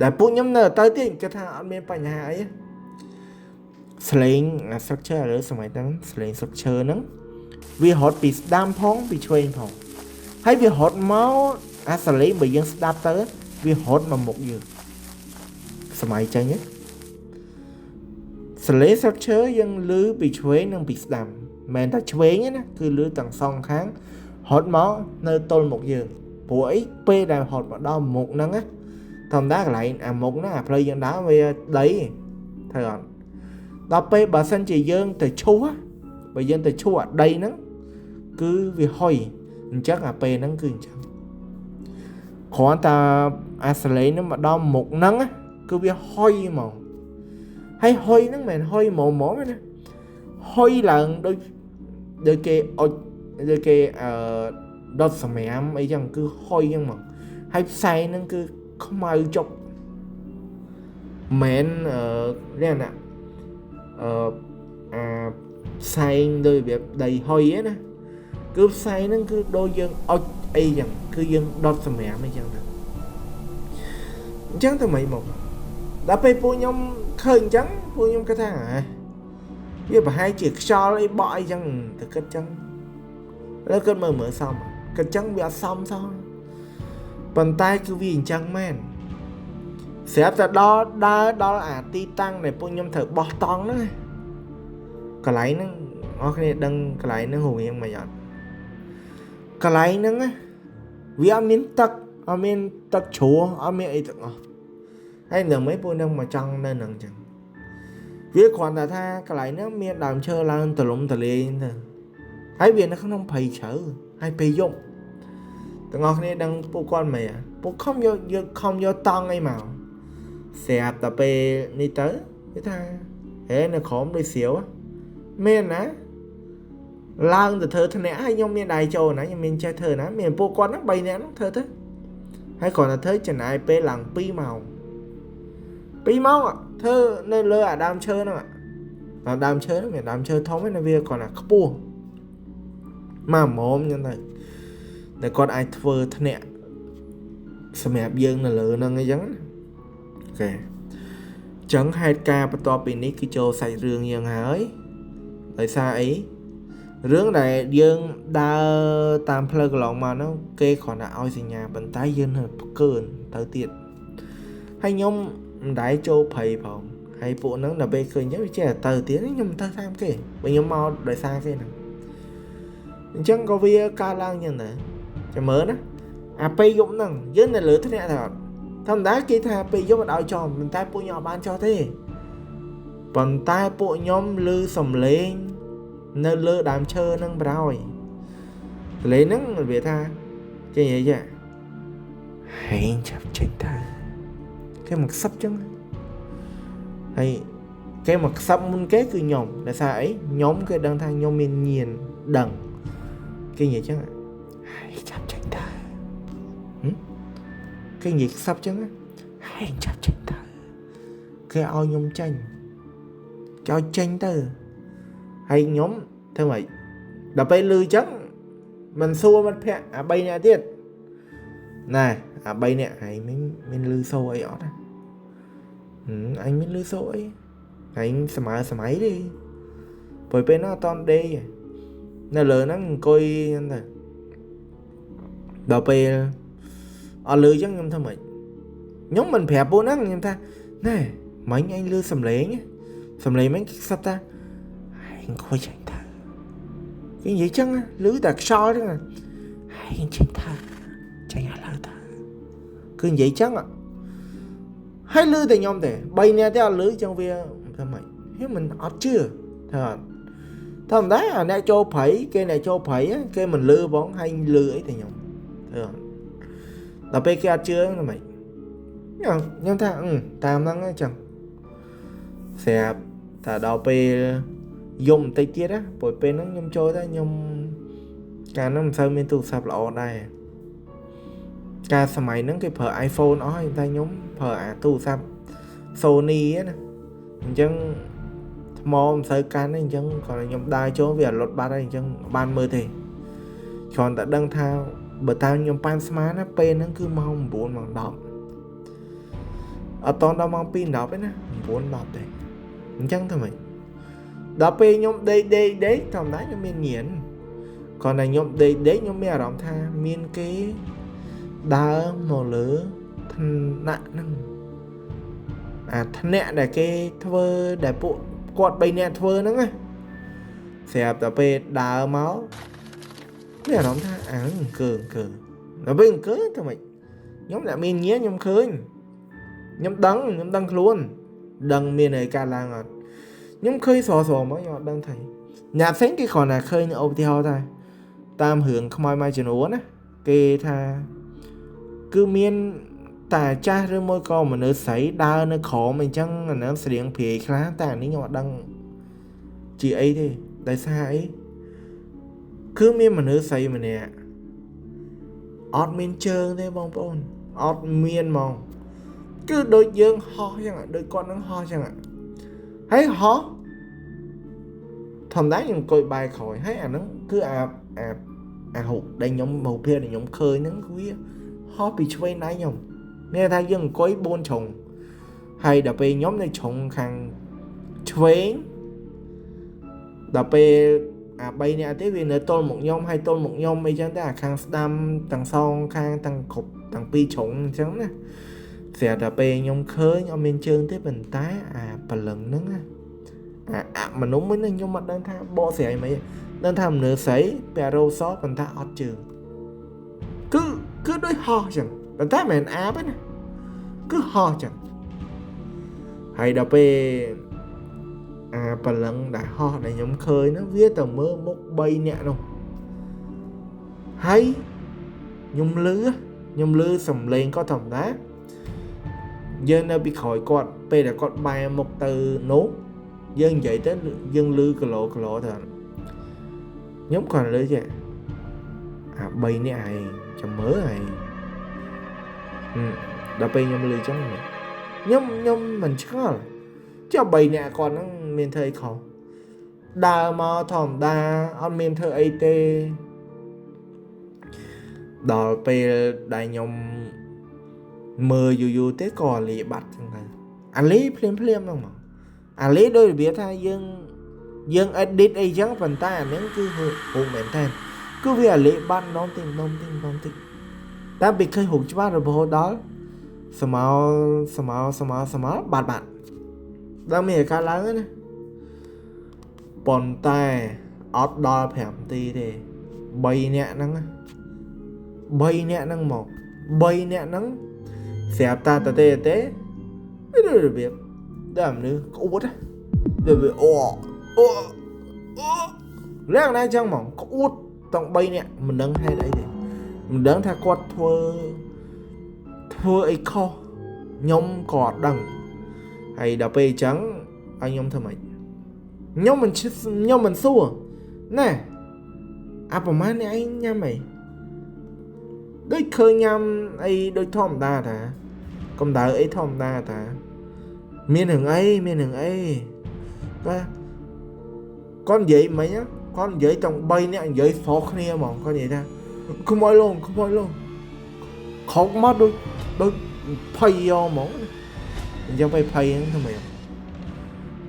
ដែលពួកខ្ញុំនៅទៅទៀតគេថាអត់មានបញ្ហាអីស្លេងអាស្លឹកឈើឥឡូវសម័យហ្នឹងស្លេងស្លឹកឈើហ្នឹងវារត់ពីស្ដាំផងពីឆ្វេងផងហើយវារត់មកអាសលេងបើយើងស្ដាប់ទៅវារត់មកមុខយើងសម័យចឹងសលេងស្លឹកឈើយើងលឺពីឆ្វេងនិងពីស្ដាំមិនមែនតែឆ្វេងទេណាគឺលឺទាំងសងខាងរត់មកនៅទល់មុខយើងព្រោះអីពេលដែលរត់មកដល់មុខហ្នឹងណាធម្មតាកន្លែងអាមុខហ្នឹងអាផ្លូវយើងដើរវាដីត្រូវអត់ដល់ពេលបើសិនជាយើងទៅឈូសបើយើងទៅឈូសអាដីហ្នឹងគឺវាហុយអញ្ចឹងអាពេលហ្នឹងគឺអញ្ចឹងគ្រាន់តែអាសលេងហ្នឹងមកដល់មុខហ្នឹងគឺវាហុយហ្មងហើយហុយហ្នឹងមិនមែនហុយហ្មងហ្មងទេណាហុយឡើងដូចគេអុចដូចគេដុតសម្រាមអីចឹងគឺហុយចឹងហ្មងហើយផ្សែងហ្នឹងគឺខ្មៅចុកមិននេះណាអាផ្សែងដូចរបៀបដីហុយណាគឺផ្សែងហ្នឹងគឺដូចយើងអុចអីចឹងគឺយើងដុតសម្រាមអីចឹងទៅអញ្ចឹងទៅមិនមកដល់ពេលពួកខ្ញុំឃើញអញ្ចឹងពួកខ្ញុំគិតថាវាប្រហែលជាខ្យល់អីបក់អីចឹងទៅគិតចឹងលើគិតមើលមើលសមគិតចឹងវាអត់សមសោះប៉ុន្តែគឺវាអញ្ចឹងមែនស្រាប់តែដល់ដើរដល់អាទីតាំងដែលពួកខ្ញុំត្រូវបោះតង់ហ្នឹងកន្លែងហ្នឹងអស់គ្នាដឹងកន្លែងហ្នឹងរូបរាងមិនអត់កន្លែងហ្នឹងវាអត់មានទឹកអត់មានទឹកជ្រោះអត់មានអីទាំងអស់ហើយនឹងមិនពួកនឹងមកចង់នៅហ្នឹងចឹងវាគ្រាន់តែថាកន្លែងហ្នឹងមានដើមឈើឡើងទលំទលាយទៅហើយវានៅក្នុងព្រៃជ្រៅហើយពេលយប់ទាំងអស់គ្នាដឹងពួកគាត់មិនពួកខំយកខំយកតង់អីមកស្រាប់តែពេលនេះទៅគេថាហេនៅក្រោមដូចស្រាវមានណាឡើងទៅធ្វើធ្នាក់ហើយខ្ញុំមានដៃចូលណាខ្ញុំមានចេះធ្វើណាមានពួកគាត់ហ្នឹង3នាក់ហ្នឹងធ្វើទៅហើយគ្រាន់តែធ្វើចំណាយពេលឡើង2ម៉ោង2ម៉ោងធ្វើនៅលើអាដើមឈើហ្នឹងអាដើមឈើហ្នឹងមានដើមឈើធំហ្នឹងវាគ្រាន់តែខ្ពស់មកហ្មងអញ្ចឹងទៅតែគាត់អាចធ្វើធ្នាក់សម្រាប់យើងនៅលើហ្នឹងអីចឹងណាអូខេចឹងហេតុការណ៍បន្ទាប់ពីនេះគឺចូលសាច់រឿងយើងហើយដោយសារអីរឿងដែលយើងដើរតាមផ្លូវកន្លងមកហ្នឹងគេគ្រាន់តែឲ្យសញ្ញាប៉ុន្តែយើងនៅផ្កើនទៅទៀតហើយខ្ញុំមិនដែលចូលព្រៃផងហើយពួកហ្នឹងដល់ពេលឃើញអញ្ចឹងវាចេះតែទៅទៀតខ្ញុំទៅតាមគេបើខ្ញុំមកដោយសារគេហ្នឹងអញ្ចឹងក៏វាកើតឡើងអញ្ចឹងដែរចាំមើលណាអាពេលយប់ហ្នឹងយើងនៅលើធ្នាក់ទៅអត់ធម្មតាគេថាពេលយប់អត់ឲ្យចោលប៉ុន្តែពួកខ្ញុំអត់បានចោលទេប៉ុន្តែពួកខ្ញុំឮសំឡេងនៅលើដើមឈើហ្នឹងប្រហើយសំឡេងហ្នឹងវាថាគេនិយាយចាហេងចាប់ចេញទៅ គេមកខ្សឹបចឹងហើយគេមកខ្សឹបមុនគេគឺខ្ញុំដោយសារអីខ្ញុំគេដឹងថាខ្ញុំមានញៀនដឹងគេនិយាយចឹងហើយចាប់ចេញទៅគេនិយាយខ្សឹបចឹងហើយចាប់ចេញទៅគេឲ្យខ្ញុំចេញគេឲ្យចេញទៅហើយខ្ញុំធ្វើម៉េចដល់ពេលលឺចឹងមិនសួរមិត្តភក្តិអា3នាក់ទៀតណែអា3នាក់ហើយមានលឺសូអីអត់ណាអញមានលឺសូអីហើយសម័យសម័យទេព្រោះពេលហ្នឹងអត់តន់ដេកនៅលើហ្នឹងអង្គុយហ្នឹងទៅដល់ពេលអត់លឺចឹងខ្ញុំធ្វើម៉េចខ្ញុំមិនប្រាប់ពួកហ្នឹងខ្ញុំថាណែមិញអញលឺសំឡេងសំឡេងមិញគេខ្សឹបថាហើយអង្គុយចេញទៅគេនិយាយចឹងលឺតែខ្យល់ចឹងហើយចេញទៅចេញឥឡូវទៅគឺនិយាយចឹងហើយលឺតែខ្ញុំទេ3នាក់ទេអត់លឺចឹងវាធ្វើម៉េចហេមិនអត់ជឿថាអត់ធម្មតាអាអ្នកចូលព្រៃគេអ្នកចូលព្រៃគេមិនលឺបងហើយលឺអីតែខ្ញុំធ្វើអត់ដល់ពេលគេអត់ជឿហ្នឹងម៉េចខ្ញុំថាតាមហ្នឹងចឹងស្រាប់តែដល់ពេលយំបន្តិចទៀតណាព្រោះពេលហ្នឹងខ្ញុំចូលទៅខ្ញុំកាលហ្នឹងមិនសូវមានទូរស័ព្ទល្អដែរកាលសម័យហ្នឹងគេប្រើ iPhone អស់ហើយតែខ្ញុំប្រើអាទូរស័ព្ទ Sony ណាអញ្ចឹងថ្មមិនសូវកាន់ទេអញ្ចឹងគ្រាន់តែខ្ញុំដើរចូលវារត់បាត់ហើយអញ្ចឹងបានមើលទេគ្រាន់តែដឹងថាបើតាមខ្ញុំប៉ាន់ស្មានណាពេលហ្នឹងគឺម៉ោង9ម៉ោង10អត់តដល់ម៉ោង2 10ទេណា9 10ទេអញ្ចឹងធ្វើម៉េចដល់ពេលខ្ញុំដេកដេកដេកធម្មតាខ្ញុំមានញៀនគ្រាន់តែខ្ញុំដេកដេកខ្ញុំមានអារម្មណ៍ថាមានគេដើរមកលើថ្នាក់ហ្នឹងអាថ្នាក់ដែលគេធ្វើដែលពួកគាត់3នាក់ធ្វើហ្នឹងណាស្រាប់តែពេលដើរមកមានអារម្មណ៍ថាអាអង្គើអង្គើដល់ពេលអង្គើធ្វើម៉េចខ្ញុំអ្នកមានញៀនខ្ញុំឃើញខ្ញុំដឹងខ្ញុំដឹងខ្លួនដឹងមានអីកើតឡើងអត់ខ្ញុំឃើញស្រស្រមកខ្ញុំអត់ដឹងថាអ្នកផ្សេងគេគ្រាន់តែឃើញឧទាហរណ៍ថាតាមរឿងខ្មោចមួយចំនួនណាគេថាគឺមានតាចាស់ឬមួយក៏មនុស្សស្រីដើរនៅក្រោមអញ្ចឹងអាហ្នឹងស្រៀងព្រាយខ្លះតែអានេះខ្ញុំអត់ដឹងជាអីទេដោយសារអីគឺមានមនុស្សស្រីម្នាក់អត់មានជើងទេបងប្អូនអត់មានហ្មងគឺដូចយើងហោះចឹងដូចគាត់នឹងហោះចឹងហើយហោះធម្មតាខ្ញុំអង្គុយបែរក្រោយហើយអាហ្នឹងគឺអាអាអារូបដែលខ្ញុំរូបភាពដែលខ្ញុំឃើញហ្នឹងគឺវាហោះពីឆ្វេងដៃខ្ញុំមានថាយើងអង្គុយ4ជ្រុងហើយដល់ពេលខ្ញុំនៅជ្រុងខាងឆ្វេងដល់ពេលអា3នាក់ទេវានៅទល់មុខខ្ញុំហើយទល់មុខខ្ញុំអីចឹងទៅអាខាងស្ដាំទាំងសងខាងទាំងគ្រប់ទាំងពីរជ្រុងអញ្ចឹងណាស្រាប់តែពេលខ្ញុំឃើញអត់មានជើងទេប៉ុន្តែអាព្រលឹងហ្នឹងណាអាមនុស្សមួយហ្នឹងខ្ញុំអត់ដឹងថាបកស្រាយមិនដឹងថាមនុស្សស្រីពាក់រ៉ូសប៉ុន្តែអត់ជើងគឺដូចហោះចឹងប៉ុន្តែមិនមែនអាបទេណាគឺហោះចឹងហើយដល់ពេលអាព្រលឹងដែលហោះដែលខ្ញុំឃើញហ្នឹងវាទៅមើលមុខ3នាក់នោះហើយខ្ញុំលឺសំឡេងគាត់ធម្មតាយើងនៅពីក្រោយគាត់ពេលដែលគាត់បែរមុខទៅនោះយើងនិយាយទៅយើងលឺគីឡូគីឡូទៅខ្ញុំគ្រាន់លឺចេះអា3នាក់ឯងចាំមើលឯងដល់ពេលខ្ញុំលឺចឹងខ្ញុំមិនឆ្ងល់ចុះ3នាក់គាត់ហ្នឹងមានធ្វើអីខុសដើរមកធម្មតាអត់មានធ្វើអីទេដល់ពេលដែលខ្ញុំមើលយូរយូរទេក៏អាលីបាត់ចឹងទៅអាលីភ្លាមភ្លាមហ្នឹងមកអាលីដោយរបៀបថាយើង edit អីចឹងប៉ុន្តែអាហ្នឹងគឺរូបមែនតើគឺវាអាលីបាត់ម្ដងតិចម្ដងតិចម្ដងតិចតែពេលឃើញរូបច្បាស់រហូតដល់សមោសមោសមោសមោបាត់បាត់ដល់មានការឡើងណាប៉ុន្តែអត់ដល់5នាទីទេ3នាក់ហ្នឹង3នាក់ហ្នឹងមក3នាក់ហ្នឹងស្រាប់តាតទេទេវារបៀបដល់មនុស្សក្អួតដូចវាអូអូអូឡើងណាចឹងហ្មងក្អួតទាំង3នាក់មិនដឹងហេតុអីទេមិនដឹងថាគាត់ធ្វើអីខុស ខ្ញុំក៏អត់ដឹងហើយដល់ពេលអញ្ចឹងឲ្យខ្ញុំធ្វើម៉េចខ្ញុំមិនសួរណែអាប្រហែលអ្នកឯងញ៉ាំអីដូចឃើញញ៉ាំអីដូចធម្មតាតាកម្ដៅអីធម្មតាតាមានរឿងអីមានរឿងអីបាទគាត់និយាយមិញគាត់និយាយទាំង3នាក់និយាយស្រុះគ្នាហ្មងគាត់និយាយថាខ្មោចលងខ្មោចលងខកមកដូចភ័យយកហ្មងអញ្ចឹងទៅភ័យហ្នឹងធ្វើម៉េច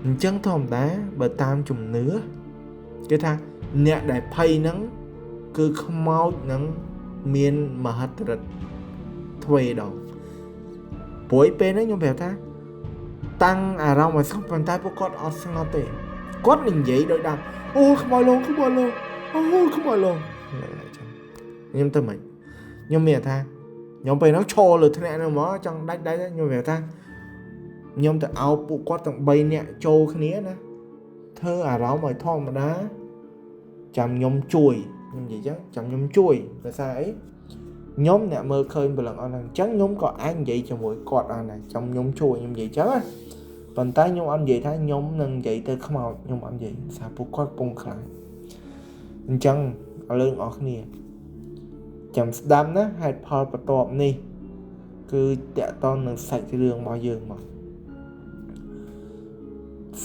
អញ្ចឹងធម្មតាបើតាមជំនឿគេថាអ្នកដែលភ័យហ្នឹងគឺខ្មោចនឹងមានមហិទ្ធិឫទ្ធិទ្វេដងព្រោះពេលហ្នឹងខ្ញុំប្រាប់ថាតាំងអារម្មណ៍ឲ្យស្ងប់ប៉ុន្តែពួកគាត់អត់ស្ងប់ទេគាត់និយាយដោយដើមអូខ្មោចលងខ្មោចលងអូខ្មោចលងខ្ញុំទៅមិនខ្ញុំមានថាខ្ញុំពេលហ្នឹងឈរលើថ្នាក់ហ្នឹងហ្មងចង់ដាច់ដាច់ខ្ញុំប្រាប់ថាខ្ញុំទៅអោបពួកគាត់ទាំង3នាក់ចូលគ្នាណាធ្វើអារម្មណ៍ឲ្យធម្មតាចាំខ្ញុំជួយខ្ញុំនិយាយចឹងចាំខ្ញុំជួយដោយសារអីខ្ញុំអ្នកមើលឃើញព្រលឹងអស់ហ្នឹងអញ្ចឹងខ្ញុំក៏អាចនិយាយជាមួយគាត់បានដែរចាំខ្ញុំជួយខ្ញុំនិយាយចឹងណាប៉ុន្តែខ្ញុំអត់និយាយថាខ្ញុំនឹងនិយាយទៅខ្មោចខ្ញុំអត់និយាយសារពួកគាត់ពងខ្លាចអញ្ចឹងឥឡូវអស់គ្នាចាំស្ដាប់ណាហេតុផលបន្ទាប់នេះគឺតកតងនឹងសាច់រឿងរបស់យើងមក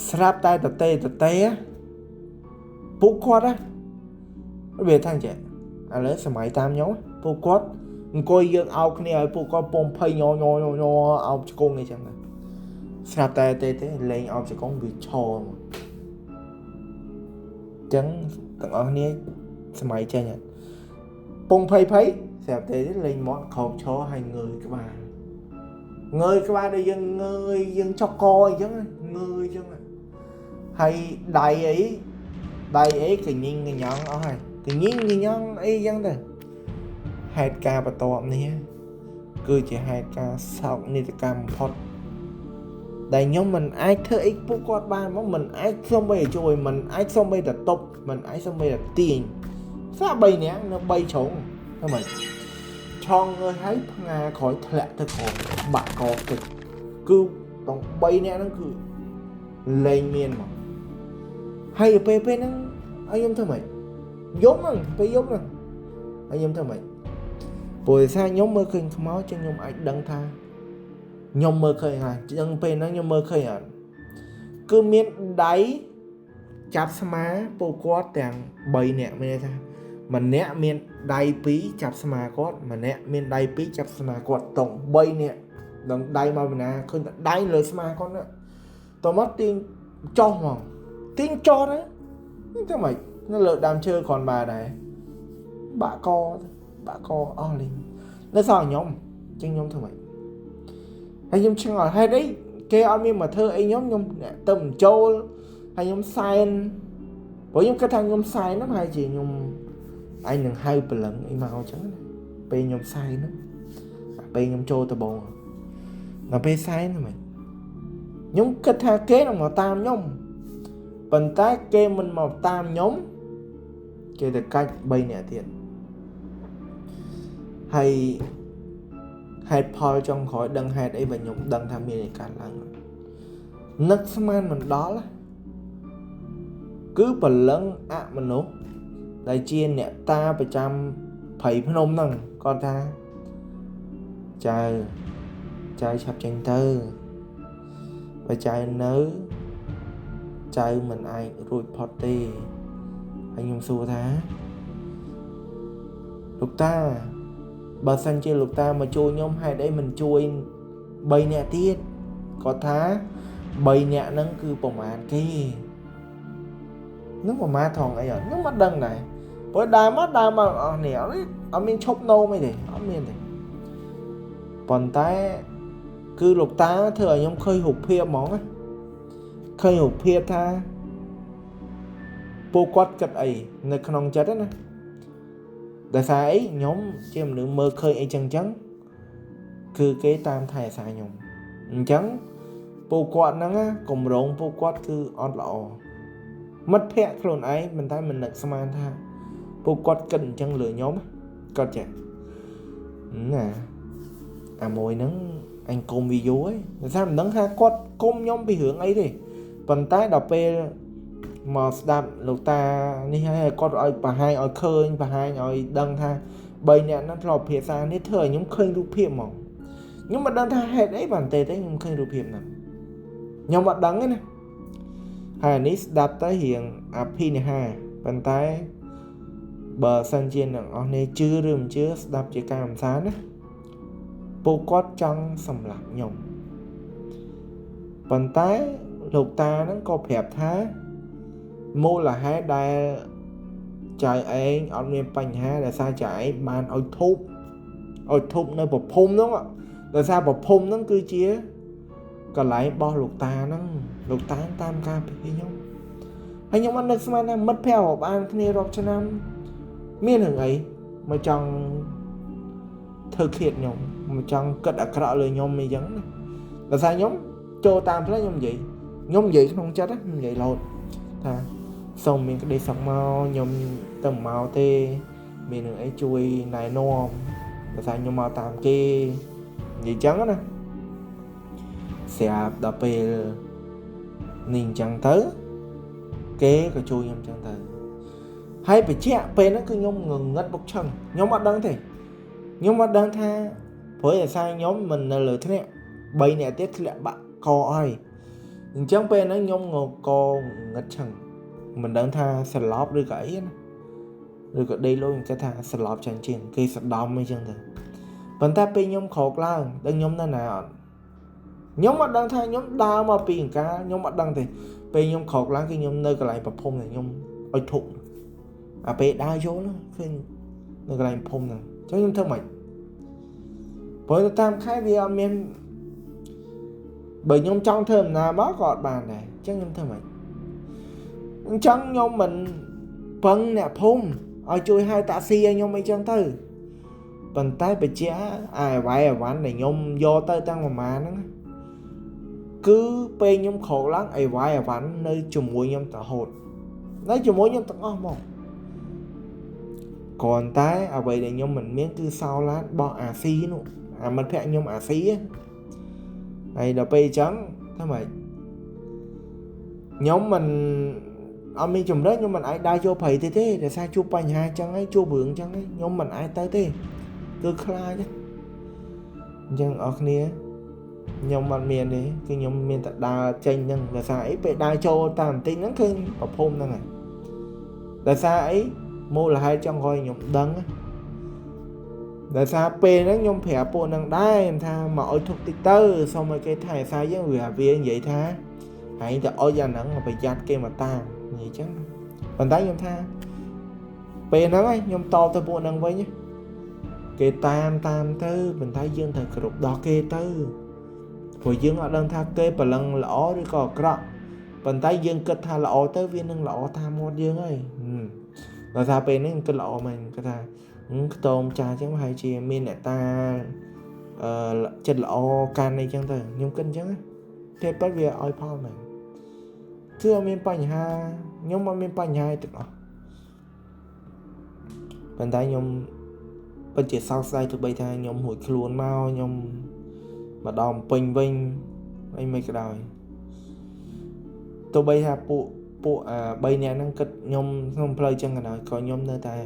ស្រាប់តែតទេពួកគាត់ណាវាថាចេះឥឡូវសម័យតាមខ្ញុំពួកគាត់អង្គុយយើងអោបគ្នាឲ្យពួកគាត់ពំភ័យញញញញអោបជង្គង់អីចឹងណាស្រាប់តែទេលេងអោបជង្គង់វាឈរមកចឹងទាំងអស់គ្នាសម័យចេញពងភ័យភ័យស្រាប់តែលេងមាត់ក្រោកឈរហើយងើយក្បាលងើយក្បាលដូចយើងងើយយើងចុកកអីចឹងងើយចឹងហើយដៃអីកញីងកញ៉ងអស់ហើយកញីងកញ៉ងអីចឹងទៅហេតុការណ៍បន្ទាប់នេះគឺជាហេតុការណ៍សោកនាដកម្មបំផុតដែលខ្ញុំមិនអាចធ្វើអីពួកគាត់បានមកមិនអាចសុំបីជួយមិនអាចសុំបីតែតប់មិនអាចសុំបីតែទាញសាក់3នាក់នៅ3ជ្រុងធ្វើម៉េចឆងងើយហើយផ្ងាក្រោយធ្លាក់ទៅក្រោមបាក់កទឹកគឺទាំង3នាក់ហ្នឹងគឺលែងមានមកហើយពេលហ្នឹងឲ្យខ្ញុំធ្វើម៉េចយំហ្នឹងពេលយំហ្នឹងឲ្យខ្ញុំធ្វើម៉េចព្រោះថាខ្ញុំមើលឃើញខ្មោចចឹងខ្ញុំអាចដឹងថាខ្ញុំមើលឃើញហើយចឹងពេលហ្នឹងខ្ញុំមើលឃើញអត់គឺមានដៃចាប់ស្មាពួកគាត់ទាំង3នាក់មានន័យថាម្នាក់មានដៃ2ចាប់ស្មាគាត់ម្នាក់មានដៃ2ចាប់ស្មាគាត់ទាំង3នាក់ដល់ដៃមកពីណាឃើញតែដៃលើស្មាគាត់ណាតមកទាញចោះហ្មងទាញចោះណាធ្វើម៉េចនៅលើដើមឈើគ្រាន់បើដែរបាក់កអស់លីងនៅសល់ខ្ញុំចឹងខ្ញុំធ្វើម៉េចហើយខ្ញុំឆ្ងល់ហេតុអីគេអត់មានមកធ្វើអីខ្ញុំអ្នកទៅបញ្ចូលហើយខ្ញុំសែនព្រោះខ្ញុំគិតថាខ្ញុំសែនហ្នឹងហើយជាខ្ញុំឯងនឹងហៅព្រលឹងអីមកអញ្ចឹងណាពេលខ្ញុំសែនហ្នឹងពេលខ្ញុំចូលដបងដល់ពេលសែនហ្នឹងខ្ញុំគិតថាគេនឹងមកតាមខ្ញុំប៉ុន្តែគេមិនមកតាមខ្ញុំគេទៅកាច់3នាក់ទៀតហើយហេតុផលចុងក្រោយដឹងហេតុអីបើខ្ញុំដឹងថាមានឯកើតឡើងនឹកស្មានមិនដល់គឺព្រលឹងអមនុស្សដែលជាអ្នកតាប្រចាំព្រៃភ្នំហ្នឹងគាត់ថាចៅឆាប់ចេញទៅបើចៅនៅចៅមិនអាចរួចផុតទេហើយខ្ញុំសួរថាលោកតាបើសិនជាលោកតាមកជួយខ្ញុំហេតុអីមិនជួយ3នាក់ទៀតគាត់ថា3នាក់ហ្នឹងគឺប្រមាណគេនឹងប្រមាណថងអីអត់ខ្ញុំអត់ដឹងដែរព្រោះដើមមកអស់នេះអត់មានឈប់នោមអីទេអត់មានទេប៉ុន្តែគឺលោកតាធ្វើឲ្យខ្ញុំឃើញរូបភាពហ្មងណាឃើញរូបភាពថាពួកគាត់គិតអីនៅក្នុងចិត្តណាដោយសារអីខ្ញុំជាមនុស្សមើលឃើញអីចឹងគឺគេតាមថែអាសាខ្ញុំអញ្ចឹងពួកគាត់ហ្នឹងកម្រងពួកគាត់គឺអត់ល្អមិត្តភក្តិខ្លួនឯងមិនតែមិននឹកស្មានថាពួកគាត់គិតអញ្ចឹងលើខ្ញុំគាត់ចេះណាអាមួយហ្នឹង អញគុំវាយូរហើយដោយសារមិនដឹងថាគាត់គុំខ្ញុំពីរឿងអីទេប៉ុន្តែដល់ពេលមកស្ដាប់លោកតានេះហើយគាត់ឲ្យបង្ហាញឲ្យឃើញបង្ហាញឲ្យដឹងថា3នាក់ហ្នឹងធ្លាប់ភាសានេះធ្វើឲ្យខ្ញុំឃើញរូបភាពហ្មងខ្ញុំមិនដឹងថាហេតុអីបានទេខ្ញុំឃើញរូបភាពហ្នឹងខ្ញុំអត់ដឹងទេណាហើយនេះស្ដាប់ទៅរៀងអភិនិហាប៉ុន្តែបើសិនជាអ្នកអស់នេះជឿឬមិនជឿស្ដាប់ជាការកំសាន្តណាពួកគាត់ចង់សម្លាប់ខ្ញុំប៉ុន្តែលោកតាហ្នឹងក៏ប្រាប់ថាមូលហេតុដែលចៅឯងអត់មានបញ្ហាដោយសារចៅឯងបានឲ្យធូបនៅប្រភពហ្នឹងដោយសារប្រភពហ្នឹងគឺជាកន្លែងរបស់លោកតាហ្នឹងលោកតាតាមការពារខ្ញុំហើយខ្ញុំអត់នឹកស្មានថាមិត្តភក្តិរាប់អានគ្នារាប់ឆ្នាំមានរឿងអីមកចង់ធ្វើឃាតខ្ញុំមកចង់គិតអាក្រក់លើខ្ញុំអីចឹងណាដោយសារខ្ញុំចូលតាមផ្លូវខ្ញុំនិយាយក្នុងចិត្តខ្ញុំនិយាយលោតថាសូមមានក្តីសុខមកខ្ញុំទៅមកទេមានរឿងអីជួយណែនាំដោយសារខ្ញុំមកតាមគេនិយាយចឹងណាស្រាប់ដល់ពេលនេះអញ្ចឹងទៅគេក៏ជួយខ្ញុំអញ្ចឹងទៅហើយបញ្ជាក់ពេលហ្នឹងគឺខ្ញុំងងឹតបុកឆឹងខ្ញុំអត់ដឹងទេខ្ញុំអត់ដឹងថាព្រោះដោយសារខ្ញុំមិននៅលើធ្នាក់3នាក់ទៀតធ្លាក់បាក់កអីអញ្ចឹងពេលហ្នឹងខ្ញុំងកងឹតឆឹងមិនដឹងថាស្លាប់ឬក៏អីណាឬក៏ដេកលុយគេថាស្លាប់ចាញ់ជាងគេសដំអីចឹងទៅប៉ុន្តែពេលខ្ញុំក្រោកឡើងដឹងខ្ញុំនៅណាអត់ខ្ញុំអត់ដឹងថាខ្ញុំដើរមកពីអង្ការខ្ញុំអត់ដឹងទេពេលខ្ញុំក្រោកឡើងគឺខ្ញុំនៅកន្លែងប្រភពនេះខ្ញុំឲ្យធុកអាពេលដើរចូលឃើញនៅកន្លែងភូមិហ្នឹងអញ្ចឹងខ្ញុំធ្វើម៉េចព្រោះទៅតាមខែវាអត់មានបើខ្ញុំចង់ធ្វើដំណើរមកក៏អត់បានដែរអញ្ចឹងខ្ញុំធ្វើម៉េចអញ្ចឹងខ្ញុំមិនពឹងអ្នកភូមិឲ្យជួយហៅតាក់ស៊ីឲ្យខ្ញុំអីចឹងទៅប៉ុន្តែបជាអាអ្វីអវ៉ាន់ដែលខ្ញុំយកទៅតាំងប្រមាណហ្នឹងគឺពេលខ្ញុំក្រោកឡើងអីវ៉ៃអវ៉ាន់នៅជាមួយខ្ញុំរហូតនៅជាមួយខ្ញុំទាំងអស់មកគ្រាន់តែអ្វីដែលខ្ញុំមិនមានគឺសោឡានរបស់អាស៊ីនោះអាមិត្តភក្តិខ្ញុំអាស៊ីហើយដល់ពេលអញ្ចឹងធ្វើម៉េចខ្ញុំមិនអត់មានជំរឿនខ្ញុំមិនអាចដើរចូលព្រៃទេដោយសារជួបបញ្ហាអញ្ចឹងហើយជួបរឿងអញ្ចឹងហើយខ្ញុំមិនអាចទៅទេគឺខ្លាចអញ្ចឹងអស់គ្នាខ្ញុំអត់មានទេគឺខ្ញុំមានតែដើរចេញហ្នឹងដោយសារអីពេលដើរចូលតាមបន្តិចហ្នឹងឃើញប្រភពហ្នឹងហើយដោយសារអីមូលហេតុចង់ឲ្យខ្ញុំដឹងដោយសារពេលហ្នឹងខ្ញុំប្រាប់ពួកហ្នឹងដែរខ្ញុំថាមកឲ្យធុកតិចទៅសូមឲ្យគេថែសារយើងវានិយាយថាឯងទៅអុចអាហ្នឹងប្រយ័ត្នគេមកតាមនិយាយចឹងប៉ុន្តែខ្ញុំថាពេលហ្នឹងឯងខ្ញុំតបទៅពួកហ្នឹងវិញគេតាមទៅប៉ុន្តែយើងត្រូវគោរពដល់គេទៅព្រោះយើងអត់ដឹងថាគេព្រលឹងល្អឬក៏អាក្រក់ប៉ុន្តែយើងគិតថាល្អទៅវានឹងល្អតាមមាត់យើងហើយដោយសារពេលនេះគិតល្អមែនគាត់ថាខ្ទមចាស់អញ្ចឹងប្រហែលជាមានអ្នកតាចិត្តល្អកាន់អីចឹងទៅខ្ញុំគិតអញ្ចឹងទេពិតវាឲ្យផលមែនគឺអត់មានបញ្ហាខ្ញុំអត់មានបញ្ហាទេទាំងអស់ប៉ុន្តែខ្ញុំពិតជាសោកស្ដាយទោះបីថាខ្ញុំរួចខ្លួនមកខ្ញុំមកដល់ពេញវិញអីមិនក៏ដោយទោះបីថាពួកអា3នាក់ហ្នឹងគិតខ្ញុំក្នុងផ្លូវចឹងក៏ដោយក៏ខ្ញុំនៅតែ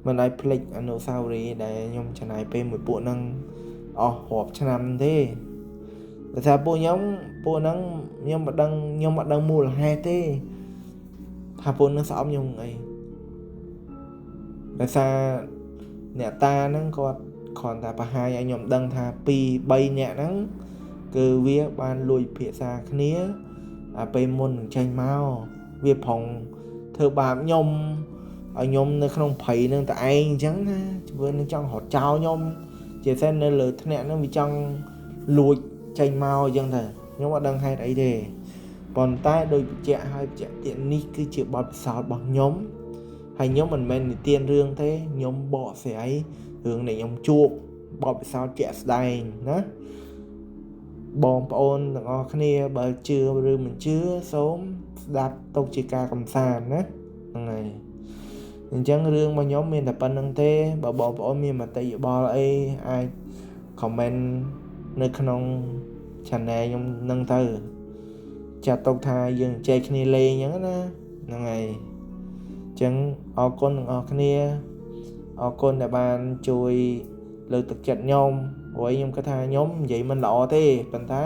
មិនអាចភ្លេចអនុស្សាវរីយ៍ដែលខ្ញុំចំណាយពេលមួយពួកហ្នឹងអស់រាប់ឆ្នាំទេដោយសារពួកខ្ញុំពួកហ្នឹងខ្ញុំមិនដឹងមូលហេតុទេថាពួកហ្នឹងស្អប់ខ្ញុំអីដោយសារអ្នកតាហ្នឹងគាត់គ្រាន់តែបង្ហាញឲ្យខ្ញុំដឹងថា2 3នាក់ហ្នឹងគឺវាបានលួចភាសាគ្នាអាពេលមុននឹងចេញមកវាប្រុងធ្វើបាបខ្ញុំឲ្យខ្ញុំនៅក្នុងព្រៃនឹងតែឯងអញ្ចឹងណាវានឹងចង់រត់ចោលខ្ញុំជាពិសេសនៅលើធ្នាក់ហ្នឹងវាចង់លួចចេញមកអញ្ចឹងទៅខ្ញុំអត់ដឹងហេតុអីទេប៉ុន្តែដោយបញ្ជាក់ហើយបញ្ជាក់ទៀតនេះគឺជាបទពិសោធន៍របស់ខ្ញុំហើយខ្ញុំមិនមែននិទានរឿងទេខ្ញុំបកស្រាយរឿងដែលខ្ញុំជួបបទពិសោធន៍ជាក់ស្ដែងណាបងប្អូនទាំងអស់គ្នាបើជឿឬមិនជឿសូមស្ដាប់ទុកជាការកំសាន្តណាហ្នឹងហើយអញ្ចឹងរឿងរបស់ខ្ញុំមានតែប៉ុណ្្នឹងទេបើបងប្អូនមានមតិយោបល់អីអាច comment នៅក្នុង channel ខ្ញុំនឹងទៅចាត់ទុកថាយើងចែកគ្នាលេងអញ្ចឹងណាហ្នឹងហើយអញ្ចឹងអរគុណទាំងអស់គ្នាអរគុណដែលបានជួយលើកទឹកចិត្តខ្ញុំព្រោះខ្ញុំគិតថាខ្ញុំនិយាយមិនល្អទេប៉ុន្តែ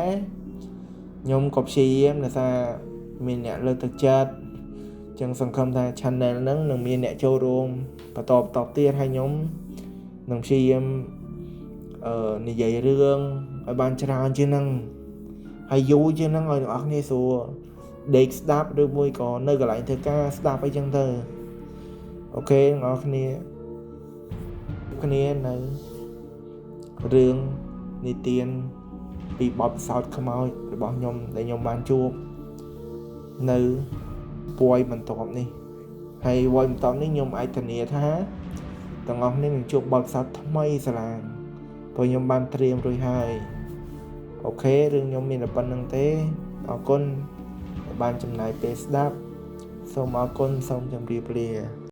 ខ្ញុំក៏ព្យាយាមដោយសារមានអ្នកលើកទឹកចិត្តចឹងសង្ឃឹមថា channel ហ្នឹងនឹងមានអ្នកចូលរួមបន្តបន្តទៀតហើយខ្ញុំនឹងព្យាយាមនិយាយរឿងឲ្យបានច្រើនជាងហ្នឹងហើយយូរជាងហ្នឹងឲ្យអ្នកនរគ្នាស្រួលដេកស្ដាប់ឬមួយក៏នៅកន្លែងធ្វើការស្ដាប់អីចឹងទៅអូខេអ្នកនរគ្នាគ្នានៅរឿងនិទានពីបទពិសោធន៍ខ្មោចរបស់ខ្ញុំដែលខ្ញុំបានជួបនៅពួយបន្ទាប់នេះហើយវយបន្ទាប់នេះខ្ញុំអាចធានាថាទាំងអស់គ្នានឹងជួបបទពិសោធន៍ថ្មីស្រឡាងព្រោះខ្ញុំបានត្រៀមរួចហើយអូខេរឿងខ្ញុំមានតែប៉ុណ្្នឹងទេអរគុណដែលបានចំណាយពេលស្ដាប់សូមអរគុណសូមជម្រាបលា។